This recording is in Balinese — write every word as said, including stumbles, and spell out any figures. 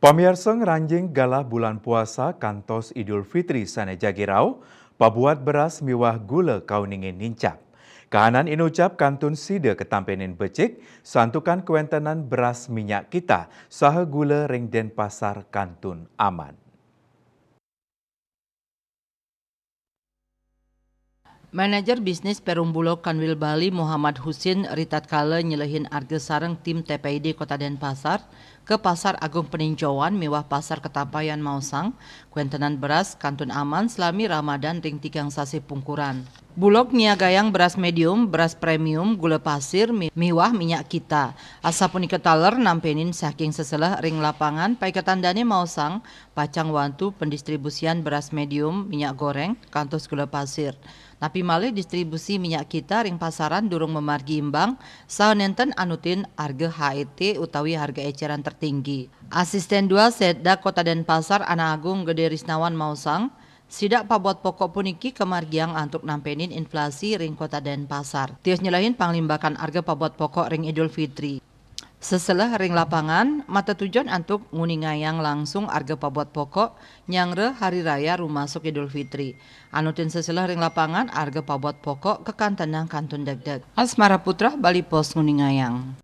Pamiarsa, ngranjing galah bulan puasa kantos Idul Fitri sané jagi rauh, pabuat beras miwah gula kauningin nincap. Kahanan inucap kantun sida katampénin becik, santukan kawéntenan beras minyak kita saha gula ring Dénpasar kantun aman. Manajer Bisnis Perum Bulog Kanwil Bali Muhammad Husin ritatkala nyelehin arga sareng tim T P I D Kota Denpasar ka Pasar Agung Peninjauan miwah Pasar Ketapayan maosang, kawéntenan beras kantun aman salami Ramadan ring tigang sasih pungkuran. Bulog nyiagayang beras medium, beras premium, gula pasir, mi-, miwah minyak kita. Asapunika taler nampénin saking seseleh ring lapangan, paiketan dané maosang, pacang wantu pendistribusian beras medium, minyak goréng, kantos gula pasir. Napi malih distribusi minyak kita ring pasaran durung mamargi imbang, saha nénten anutin arga H E T utawi harga écéran tertinggi. Asistén Dua Setda Kota Denpasar Ana Agung Gedé Risnawan maosang, sidak pabuat pokok puniki kamargiang antuk nampénin inflasi ring Kota Denpasar. Tios nyelehin panglimbakan arga pabuat pokok ring Idul Fitri. Seseleh ring lapangan, matetujon antuk nguningayang langsung arga pabuat pokok nyanggra Hari Raya rumasuk Idul Fitri. Anutin seseleh ring lapangan, arga pabuat pokok kakantenang kantun degdeg. Asmara Putra, Bali Post nguningayang.